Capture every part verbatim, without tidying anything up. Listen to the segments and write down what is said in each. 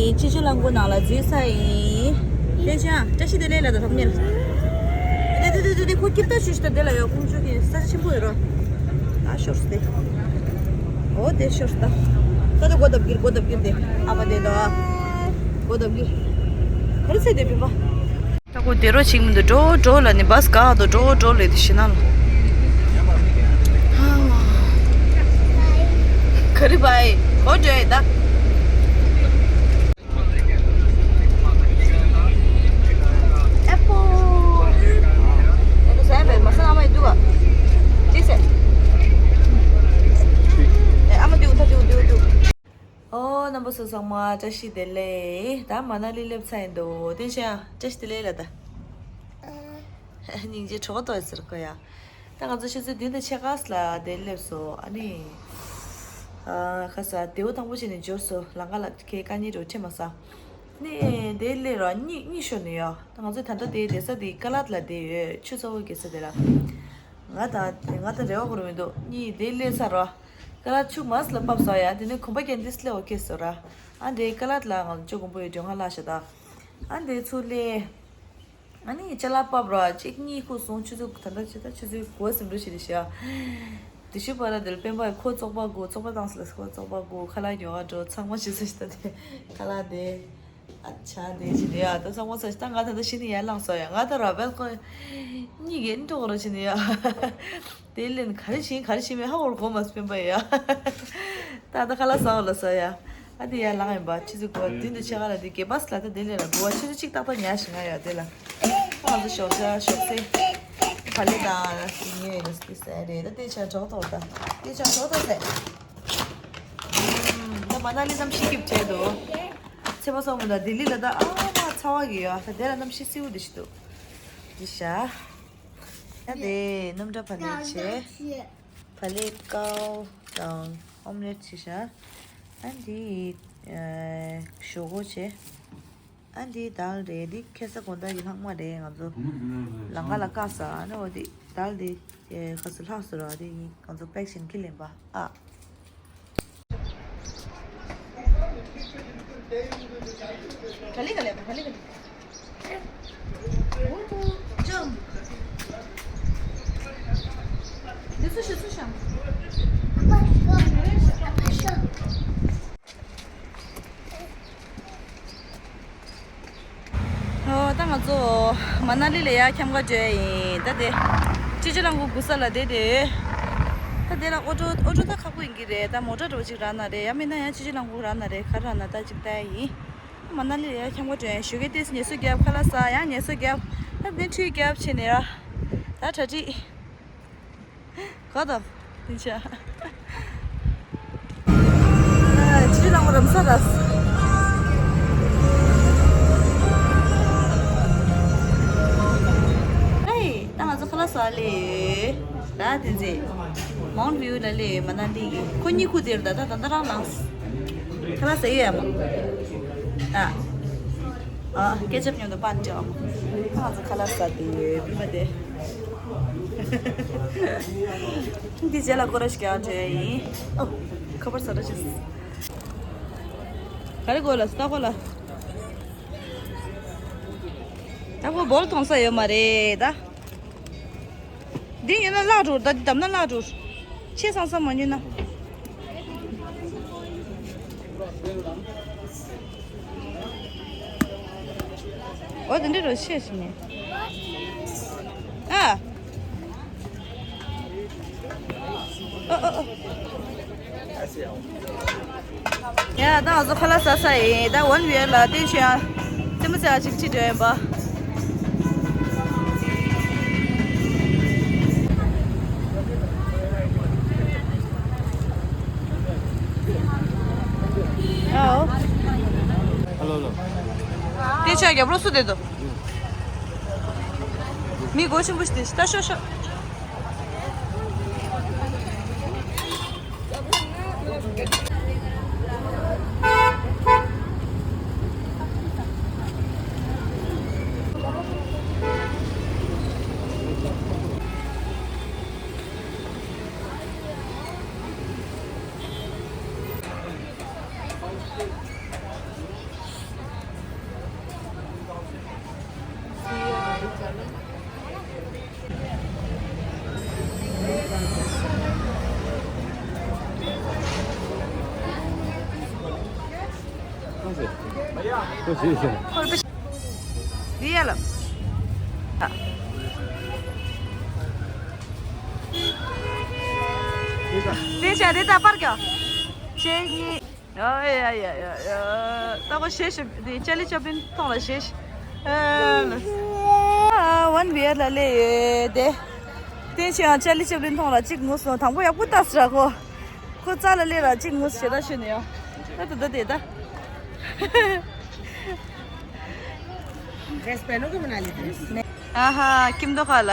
སྤྱི་སྤྱོད་རླངས་འཁོར་ནང་ལ་འཛུལ་ཚར་ཡིན། བསྟན་ཆ་བཀྲ་ཤིས་བདེ་ལེགས་ལ་ད་ཐོབ་ཉེར། དེ་དེ་དེ་དེ་ཁོ་ཀིརྟ་ཞུ་ཤི་ད་དེ་ལ་ཡོད་ཁོང་ཚོ་གི་ས་ཆ་ཆེན་པོ་ཡོད་རོ། ཨ་ཤོར་སྟེ། འོ་དེ་ཤོར་སྟ། ད་ད་སྒོ་བརྡབ་ཀིར་སྒོ་བརྡབ་ཀིར་དེ་ཨ་མ་དེ་ད། སྒོ་བརྡབ་ཀིར། ག་རེ་ཚེ་དེ་བི་བ། ད་ཁོ་དེ་རོ་ཆིག་མི་འདུག་འགྲོ་འགྲོ་ལ་ནི་བཱས་ག་དོ་འགྲོ་འགྲོ་ལེ་དེ་ཤི་ན་ལ། ག་རེ་བའི་གོ་འགྲོ་ཡ་ད། ཨེ་པོ། ཨེ་པོ་ཟ་ཡ་བས་མ་ཟ་ན་མ་ཡི་འདུག་ག་ཅི་ཟེར། ཨེ་ཨ་མ་འདུག་ད་འདུག་འདུག་འདུག་ཨོ་རྣམ་པ་ཚོ་ཚང་མ་བཀྲ་ཤིས་བདེ་ལེགས། ད་མ་ན་ལི་སླེབས་ཚར་ཡིན་འདུག་བསྟན་ཆ་བཀྲ་ཤིས་བདེ་ལེགས་ལ་ད། སྙིང་རྗེ་གྲོགས་ཏོ་ཟེར་ཁོ་ཡ། ད་ང་ཚོ་ཆུ་ཚོད་བདུན་དང་ཕྱེད་ཀ་ལ་དེ་སླེབས་སོ། ཨ་ནི། ཨ་ཁ་ས་དེའུ་དང་པོ་བྱས་ནས་འབྱོར་སོ། ལམ་ཁ་ལ་ཁའི་ཀ་ཉེ་རུ་ཁྲིད་མ་ས། ནི་དེ་སླེབས་ར་གཉིད་གཉིད་ཤོར་ནས་ཡོད། ད་ང་ཚོ་ད་ལྟ་དེ་བསྡད་ས་དེ་ཀ་ལད་ལ་བསྡད་ཡོད། ཆུ་ཚ་བོ་གི་ས་དེ་ལ། ང་དང་ང་དང་རེ་བ་ཁོ་རུ་མི་འདུག་གཉིད་དེ་སླེབས་ས་ར། ཀ་ལད་ཆུ་མ་སླེབས་ཕབ་སོ་ཡ། དེ་ནས་གོམ་པ་རྒྱག་འདི་སླེབས་འོ་ཁེ་སོ་ར། ཨ་འདི་ཀ་ལད་ལ་ང་ཚོ་ཅོ་གོམ་པོ་ཡོད་ཇོ་ང་ལ་ཤ་ད། ཨ་འདི་ཚུར་སླེབས། ཨ་ནི་ཅ་ལག་ཕབ་ར་གཅིག་གཉིས་ཁུག་སོང་། ཆུ་ཚོད་ད་ལྟ་ཆུ་ཚོད་ཆུ་ཚོད་དགུ་ཟིན་འགྲོ་ཞིག་རེད་ཤག་དེ་ཤུ་པ་ར་དེར་སྤེན་པ་ཁོ་བཙོག་པ་དགོས། བཙོག་པ་བཏང་སི་ལ་ཁོ་བཙོག་པ་དགོས། ཁ་ལག་ཉོ་ག་འགྲོ། ཚང་མ་ཆུ་ཚོད་ཤི་ད་དེ་ཁ་ལག་དེ་ཨ་ཆ་དེ་ཞིག་རེད་ཡ། ད་ཚང་མ་ཚ་ཤི་ད་ང་ད་ལྟ་ཤི་ནི་ཡར་ལངས་སོ་ཡ། ང་ད་ར་བེལ་ཁོ་གཉིས་ཀྱི་འགྲོ་ག་ར་ཤི་ནི་ཡ། དེ་ལན་ག་རེ་བྱིན་ག་རེ་བྱིན་མེད་ཧ་གོ་ར་གོ་མ་སྤེན་པ་ཡ། ད་ད་ཁ་ལག་ཟ་འོ་ལ་ཟ་ཡ། ཨ་དེ་ཡ་ལང་ཡིན་པ་ཆུ་ཚོད་དགུ་པ་བདུན་དུ་ཆེ་ག་ལ་དེ་གེ་བ་སི་ལ་ད་དེ་ལས་ལ་དགུ་པ་ཆུ་ཚོད་གཅིག་ཏག་ཏག་ཉལ་ཞིག་ང་ཡ་དེ་ལ། ང་ཚོ་ཞོགས་ཇ་ཞོགས་ཟས་བ་ལེ་དང་ཉེ་རེ་ལ་སི་ཟ་རེད། ད་དེ་ཆ་གྲོགས་ཏོག་ད་དེ་ཆ་གྲོགས་ཏོག་ཟས། ད་མ་ན་ལི་ནམ་ཤི་སྐྱིབས་བྱས་འདུག་ཚེ་པ་སོགས་མོ་ད་ལྡི་ལི་ལ་ད་ཨ་མ་ཚ་བ་གི་ཡ། ད་དེ་ལ་ནམ་ཤི་སིའུ་དེ་ཤི་འདུག་དེ་ཤ། ད་དེ་སྣུམ་འདྲ་བ་ལེ་ཆེ། བ་ལེ་ཀའོ་དང་ཨོམ་ལེ་ཊི་བྱས་ཤག་ཨ་འདི་ཨ་ཞོག་ཁོག་བྱས། ཨ་འདི་དལ་རེད། འདི་ཁ་ས་དགོང་དག་གི་ལྷག་མ་རེད། ང་ཚོ་ལམ་ཁ་ལ་བཀག་ས། ཨ་ནི་འོ་འདི་དལ་འདི་ཁ་ས་ལྷག་སོ་ར། འདི་ཡིན་ང་ཚོ་པེག་བྱས་ནས་ཁྱེར་ལེན་པ་ཨ། ག་ལེ་ག་ལེ་ག་ལེ་ག་ལེ། འདི་སུ་ཞིག་སུ་ཞང་། ཨོ་ད་ང་ཚོ་མ་ན་ལི་ལ་ཡར་འཁྱམ་ག་འགྲོ་ཡ་ཡིན། ད་དེ་སྤྱི་སྤྱོད་རླངས་འཁོར་སྒུག་ས་ལ་བསྡད་དེ། ད་དེ་ལ་ཨོ་ཊོ་ཨོ་ཊོ་ད་ཁག་པོ་ཡིན་གྱི་རེད། ད་མོ་ཊ་འདྲ་བོ་ཅིག་རག་ན་རེད། ཡང་མིན་ན་ཡང་སྤྱི་སྤྱོད་རླངས་འཁོར་རག་ན་རེད། ག་རེ་རག་ན་ད་ཅིག་ལྟ་ཡ་ཡིན། མ་ན་ལི་ལ་ཡར་འཁྱམ་ག་འགྲོ་ཡ་ཡིན། ཞོགས་ཀས་ཏོག་ཙམ་ངལ་གསོ་རྒྱབ། ཁ་ལག་ཟ། ཡང་ངལ་གསོ་རྒྱབ། ད་དེ་ནས་ཁྲུས་རྒྱབ་བྱས་ནས་ར། ད་གྲ་སྒྲིག་ག་དང་། དེ་ཆ། ཨ་ཅི་ལ་མོ་རམ་ས་ར་སི། ཧེ། ད་ང་ཚོ་ཁ་ལག་ཟ་ལེ་ཡོད། ད་དེ་ཚེ། མའུན་ཊི་ཝིའུ་ལ་ལེ་ཡོད། མ་ན་ལི་གི་ཁོ་གཉིས་ཁུག་དེར་ད་ད་ད་ད་རང་ལངས། ཁ་ལག་ཟ་ཡོད་ཡ་མ། ད། ཨ་ཀེ་ཅབ་མཉམ་དུ་པན་ཅོ། ང་ཚོ་ཁ་ལག་ཟ་དེ་ཡོད་པི་མ་དེ། འདི་རྗེས་ལ་སྐོར་ར་ཞིག་རྒྱག་འགྲོ་ཡ་ཡིན། ཨོ། ཁ་པར་ཟ་ར་ཞིག་ག་རེ་དགོས་ལ་སྟག་གོ་ལ། སྟག་གོ་བོལ་གཏོང་ས་ཡོད་མ་རེད་ད། འདི་ཉོས་ན་བརླག་འགྲོ། ད་འདི་བསྡམས་ན་བརླག་འགྲོ། ཆེ་སང་སང་མ་ཉོས་ན། འོ་དེ་འདྲ་རོ་ཤེས་ཤིག་ནས། ཨ། ཨ་ཨ་ཨ། ཡ་ད་ང་ཚོ་ཁ་ལག་ཟ་ས་ཡིན། ད་ཝན་ཝེ་ལ་བསྟན་ཆོས་ཡང་རྩེད་མོ་རྩེ་བ་ཅིག་ཁྲིད་འགྲོ་ཡིན་པ། ཨའོ། ཧ་ལོ་ལོ། དེ་ཆ་རྒྱབ་རོགས་སུ་བསྡད་དོ། མི་སྒོ་ཆེན་པོ་ཞིག་དེ་ཤི་ད་ཤོག་ཤོག་འདི་ཡ་ལ། དེ་བྱས་དེ་ད་པར་གྱོ། ཆེ་གཉིས། ཨ་ཡ་ཡ་ཡ་ཡ། ད་གོ་ཤེས་ཤེས་དེ་ཅར་ལི་ཅོབ་ལིན་མཐོང་ལ་ཤེས་ཤེས། ཨ་ཝན་བི་ཡར་ལ་ལེ་ཡོད་དེ། དེ་བྱས་ཡང་ཅར་ལི་ཅོབ་ལིན་མཐོང་ལ་གཅིག་ངུ་སོང་། དང་པོ་ཡག་པོ་ལྟ་སི་ར་གོ། ཁོ་རྩ་ལ་ལེ་ར་གཅིག་ངུ་ཞེ་ད་ཤོད་ནས་ཡོ། ད་ད་ད་དེ་ད། ཨ་ཧ་ཁྱིམ་དུ་ཁ་ལ།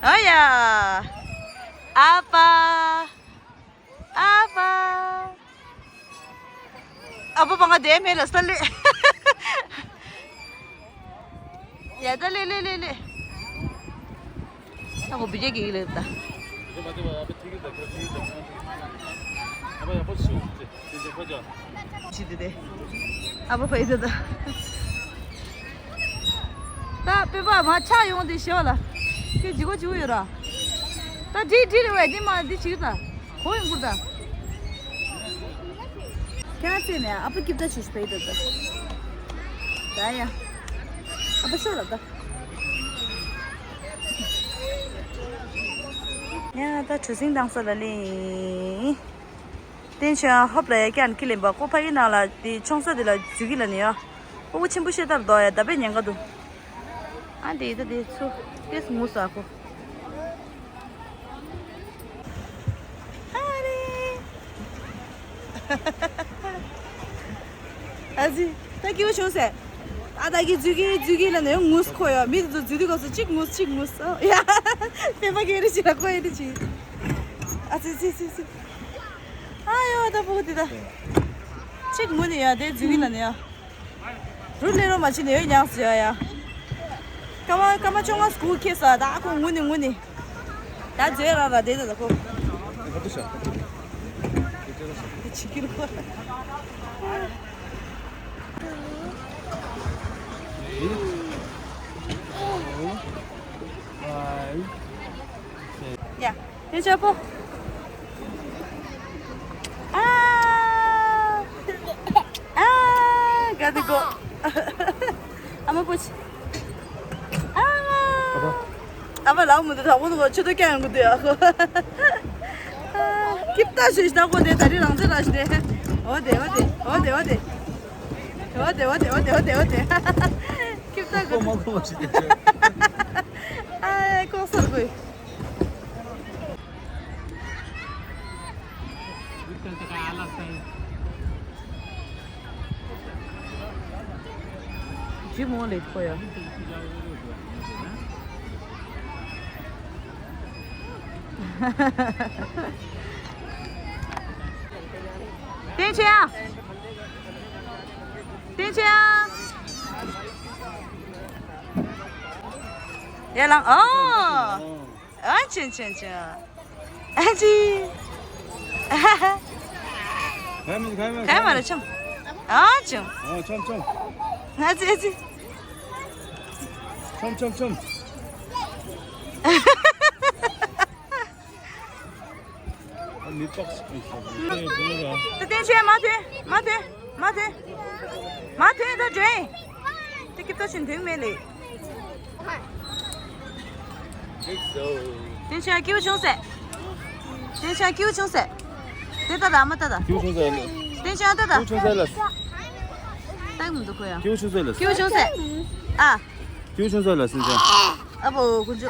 ཨ་ཡ། ཨ་ཕ། ཨ་ཕ། ཨ་ཕ་པ་ང་དེ་མེད་ལ་ས་ལེ། ཡ་ད་ལེ་ལེ་ལེ་ལེ། ཨ་ཁོ་བི་ཇེ་གི་ལེ་ད། ཅི་དེ་དེ། ཨ་ཕ་ཕ་ཡི་ད་ད། ད་པེ་པ་མ་ཆག་ཡོང་དེ་ཤེས་བ་ལ། ཁྱོད་ཇི་གོ་ཇི་གོ་ཡོད་ར། ད་འདྲི་འདྲི་རེ་བས་འདི་མ་འདི་བྱེད་ད། གོ་ཡོང་གུར་ད། ཁྱེད་རང་ཚེ་ནས་ཨ་ཕ་སྐྱིབས་ད་ཆུ་ཤི་པའི་ད་ད། ད་ཡ། ཨ་ཕ་ཤོག་ལ་ད། ཡ་ད་གྲུ་གཟིངས་བཏང་ས་ལ་ལེ། བསྟན་ཆོས་ཧོབ་ལ་ཡ་ཀྱང་ཁི་ལེན་པ་ཁོ་ཕ་གི་ནང་ལ་དེ་ཆུང་ས་དེ་ལ་འཛུལ་གི་ལ་ནི་ཡ། ཨོ་ཆེན་པོ་ཤེས་ལྟར་དོ་ཡ་ད་པེ་ཉན་ག་འདུག་ཨ་འདི་ད་འདི་ཚུ་ཏེས་ངུ་ས་ཁོ། ཨ་རེ། ཨ་ཙི། ད་སྐྱིད་པོ་བྱུང་ཟེར། ཨ་ད་གི་འཛུལ་གི་འཛུལ་གི་ལ་ནས་ངུས་ཁོ་ཡ། མི་དེ་ཚོ་འཛུལ་དུས་སྐབས་སུ་གཅིག་ངུས་གཅིག་ངུས། ཡ། པེ་པ་གི་རེ་ཞིག་ལ་ཁོ་ཡི་རེ་ཅི། ཨ་ཙི་ཙི་ཙི་ཙི། ཨ་ཡོ་ད་ཕྲུ་གུ་དེ་ད། གཅིག་ངུ་ནས་ཡ་དེ་འཛུལ་གི་ལ་ནས་ཡ། རུ་ལས་རོ་མ་བྱེད་ནས་ཡོད་ཉག་ཟེར་ཡ་ཡ། སྐར་མ་སྐར་མ་བཅོ་ལྔ་སྒུག་ཁེལ་ས་ད་ཁོ་ངུ་ནས་ངུ་ནས། ད་མཛོད་རང་ར་བསྡད་ད་ཁོ། ཁ་ཏུ་ཤ། དེ་ཆི་ཀི་རུ། ཡ། དེ་ཆོག་པོ། ཨ། ཨ། ག་དེ་གོ། ཨ་མ་པོ་ཆི། ཨ། ཨ་མ་ལགས་མི་འདུག་དྲག་པོ་འདུག་ཆུ་ཏོ་ཀྱང་ཡོང་གི་འདུག་ཨ་ཁོ། ཨ། ཀིབ་ཏ་ཞུ་ཞིག་དྲག་པོ་དེ་ད་རི་རང་ཚེ་ར་ཞིག་དེ། འོ་དེ་འོ་དེ་འོ་དེ་འོ་དེ། འོ་དེ་འོ་དེ་འོ་དེ་འོ་དེ་འོ་དེ། ཀིབ་ཏ་གོ། ཁོ་མ་གོ་བ་ཞིག་དེ་ཆོག་ཨ། ཁོག་སར་གོ། ཇི་མོ་ལེ་ཁོ་ཡ། བསྟན་ཆེ་ཡ། བསྟན་ཆེ་ཡ། ཡ་ལང་ཨོ། ཨ་ཅན་ཅན་ཅན། ཨ་ཅི། ག་མི་ག་མི་ག་མ་ར་ཆམ། ཨ་ཅམ། ཨ་ཆམ་ཆམ། ཨ་ཅི་ཨ་ཅི། ཆམ་ཆམ་ཆམ། ཨ་མི་པགས་སི་ཀི་ཤ་བུ་ཏེ་བུ་ར། ཏེ་ཏེ་ཆེ་མ་ཐོན་མ་ཐོན། མ་ཐོན། མ་ཐོན་ད་འདྲེན། དེ་ཀི་ཏོ་ཆེན་དོན་མེད་ལེ། དེ་ཆ་ཀིའུ་ཆུང་སེ། དེ་ཆ་ཀིའུ་ཆུང་སེ། དེ་ད་ད་མ་ད་ད། ཀིའུ་ཆུང་སེ་ལེ། དེ་ཆ་ད་ད། ཀིའུ་ཆུང་སེ་ལེ། ད་མི་འདུག་ཁོ་ཡ། ཀིའུ་ཆུང་སེ་ལེ། ཀིའུ་ཆུང་སེ། ཨ། ཀིའུ་ཆུང་སེ་ལེ་སིན་ཆ། ཨ་བོ་ཀུན་ཅུ།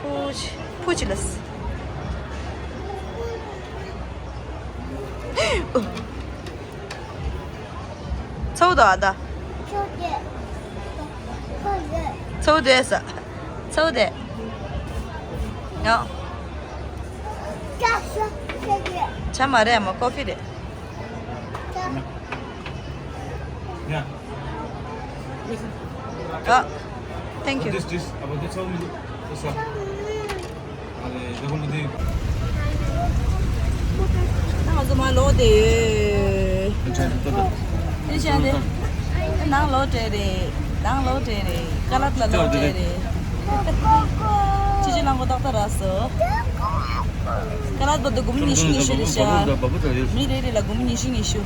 ཕུ་ཆི་ཕུ་ཆི་ལས། ཚའོ་དང་ཨ་ད། ཚའོ་དེ་ས། ཚའོ་དེ། ཡང་། ཆ་མ་རེད་མ་ཀོ་ཕི་རེད། Yeah. ཨ། Thank you. This, this, about this, how many? This, uh, are they, they gonna do? ང་ཚོ་མར་ལོག་བསྡད་ཡོད། དེ་བྱས་ནས་ནང་ལོག་བསྡད་རེད། ནང་ལོག་བསྡད་རེད། ཀ་ལ་ཏི་ལ་ལོག་བསྡད་རེད། ཅི་ཅི་ལང་གོ་ཏག་ཏག་རག་སོང་། ཀ་ལ་ཏི་འདི་དགུང་ཉི་ཤུ་ཉི་ཤུ་རེད་ཤག་མི་རེ་རེ་ལ་དགུང་ཉི་ཤུ་ཉི་ཤུ།